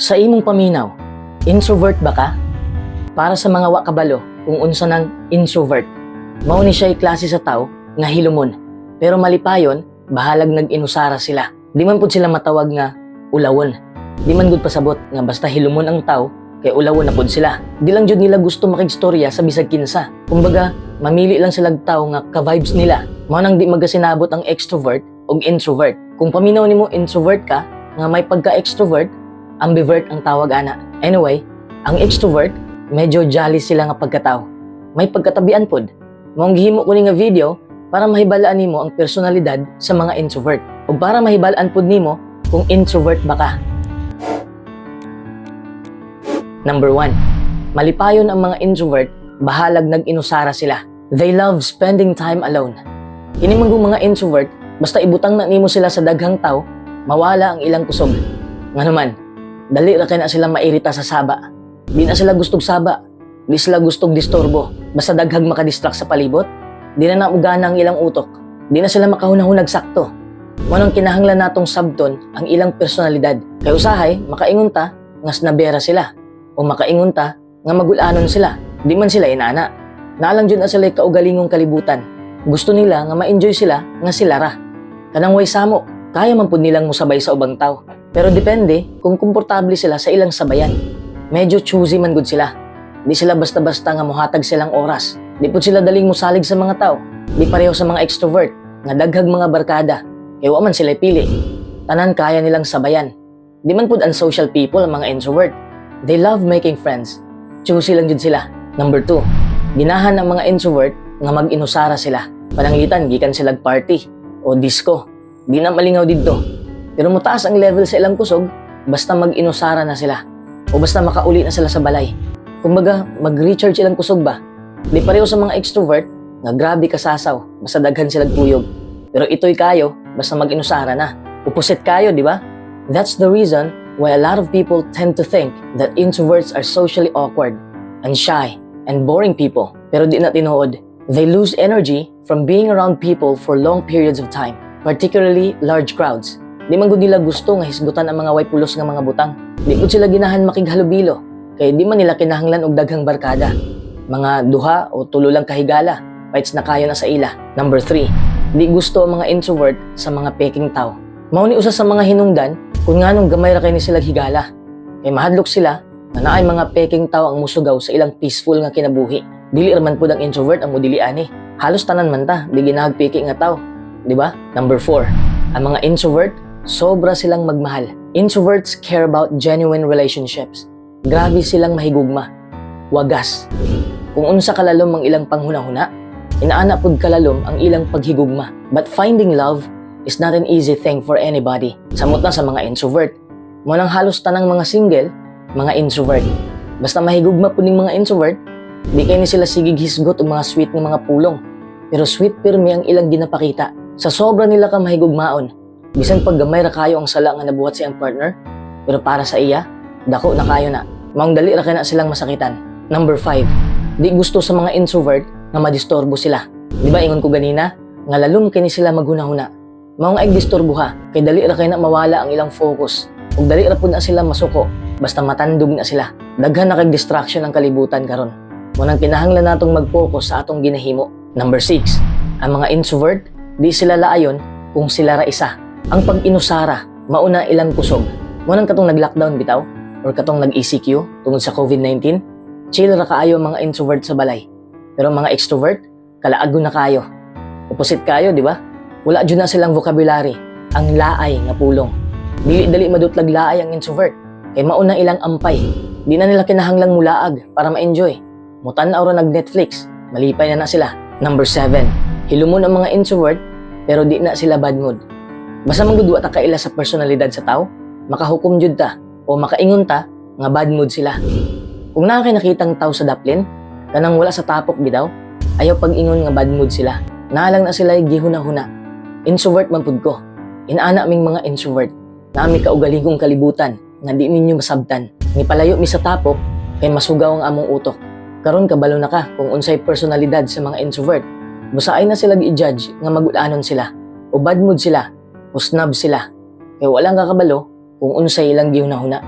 Sa imong paminaw, introvert ba ka? Para sa mga wa kabalo kung unsa nang introvert, mao ni siya klase sa tao nga hilumon. Pero malipayon, bahalag nag-inusara sila. Di man pud sila matawag nga ulawon. Di man gud pasabot nga basta hilumon ang tao kay ulawon na pud sila. Di lang jud nila gusto makigstorya sa bisag kinsa. Kumbaga, mamili lang sila og tao nga ka-vibes nila. Mao nang di magasinabot ang extrovert ug introvert. Kung paminaw nimo introvert ka nga may pagka-extrovert, ambivert ang tawag ana. Anyway, ang extrovert, medyo jolly sila nga pagkatao. May pagkatabian pod. Maong gihimo ko ni nga video para mahibalaan nimo ang personalidad sa mga introvert. Ug para mahibalaan pod nimo kung introvert ba ka. Number 1. Malipayon ang mga introvert, bahalag nag-inusara sila. They love spending time alone. Kini man mga introvert, basta ibutang na nimo sila sa daghang tao, mawala ang ilang kusog. Ngano man, dali ra kay na sila mairita sa saba. Di na sila gustog saba. Di sila gustog disturbo. Basta daghag makadistract sa palibot, di na naugana ang ilang utok. Di na sila makahunahunag sakto. Mao nang kinahanglan natong sabton ang ilang personalidad. Kay usahay, makaingon ta nga snabera sila o makaingon ta nga magulanon sila. Di man sila inana. Naa lang jud na sila kaugalingong kalibutan. Gusto nila nga ma-enjoy sila nga sila ra. Kanang way samok, kaya man pud nilang musabay sa ubang tao. Pero depende kung komportable sila sa ilang sabayan. Medyo choosy man gud sila. Di sila basta-basta nga mohatag silang oras. Di pud sila daling mosalig sa mga tao. Di pareho sa mga extrovert nga daghag mga barkada. Kay wa man sila pili. Tanan kaya nilang sabayan. Di man pud unsocial people ang mga introvert. They love making friends. Choosy lang jud sila. Number 2, ginahan ang mga introvert nga mag-inusara sila. Pananglitan gikan sila party o disco. Di na malingaw didto. Pero mutaas ang level sa ilang kusog basta mag-inusara na sila o basta makauli na sila sa balay. Kumbaga, mag-recharge ilang kusog ba? Di pareho sa mga extrovert nga grabe kasasaw basta daghan sila kuyog. Pero ito'y kayo basta mag-inusara na. Opposite kayo, di ba? That's the reason why a lot of people tend to think that introverts are socially awkward and shy and boring people. Pero di na tinuod. They lose energy from being around people for long periods of time, particularly large crowds. Di man gud nila gusto nga hisgutan ang mga way pulos nga mga butang. Di pud sila ginahan makighalubilo kay di man nila kinahanglan og daghang barkada. Mga duha o tulo lang kahigala, paits na kayo na sa ila. Number 3, di gusto ang mga introvert sa mga peking tao. Mao ni usa sa mga hinungdan kung nganong gamay ra kay ni sila higala. Kay mahadlok sila nga naay mga peking tao ang musugaw sa ilang peaceful nga kinabuhi. Dili ra man pud ang introvert ang mudili ani. Halos tanan man ta, di ginahag peke nga tao. Di ba? Number 4, ang mga introvert, sobra silang magmahal. Introverts care about genuine relationships. Grabe silang mahigugma. Wagas. Kung unsa kalalom ang ilang panghunahuna, inaana pud kalalom ang ilang paghigugma. But finding love is not an easy thing for anybody. Samot na sa mga introvert. Mao nang halos tanang mga single, mga introvert. Basta mahigugma pud ning mga introvert, di kay ni sila sigig hisgot og mga sweet nga mga pulong. Pero sweet pirmi ang ilang ginapakita. Sa sobra nila ka mahigugmaon, bisan pag gamay ra kayo ang sala nga nabuhat sa iyang partner, pero para sa iya, dako na kayo na. Maong dali ra kay na silang masakitan. Number 5, di gusto sa mga introvert nga madisturbo sila. Di ba ingon ko ganina, nga lalom kini sila maghunahuna. Maong ay disturbo ha, kay dali ra kay na mawala ang ilang focus. Ug dali ra pud na sila masuko, basta matandog na sila. Daghan na kay distraction ang kalibutan karon. Mao nang kinahanglan natong mag-focus sa atong ginahimo. Number 6, ang mga introvert, di sila laayon kung sila ra isa. Ang pag-inusara, mauna ilang kusog. Mao nang katong nag-lockdown bitaw or katong nag-ECQ tungod sa COVID-19, chill ra kaayo ang mga introvert sa balay. Pero ang mga extrovert, kalaago na kayo. Opposite kayo, di ba? Wala jud na silang vocabulary, ang laay nga pulong. Dili dali madutlag laay ang introvert. Kay mauna ilang ampay. Di na nila kinahanglang mulaag para ma-enjoy. Mutan-aw ra nag Netflix, malipay na na sila. Number 7, hilumon ang mga introvert pero di na sila bad mood. Basta man gud wa ta kaila sa personalidad sa tao, makahukom jud ta o makaingon ta nga bad mood sila. Kung naa kay nakitang tao sa daplin, kanang wala sa tapok bitaw, ayaw pag-ingon nga bad mood sila. Naa lang na sila gihuna-huna. Introvert man pud ko. Inaana ming mga introvert. Naa mi kaugalingong kalibutan nga di ninyo masabtan. Nipalayo mi sa tapok kay masugaw ang among utok. Karon kabalo na ka kung unsay personalidad sa mga introvert. Busaay na sila i-judge nga magulanon sila o bad mood sila o snob sila. Kay walang kakabalo kung unsay ilang gihuna-huna.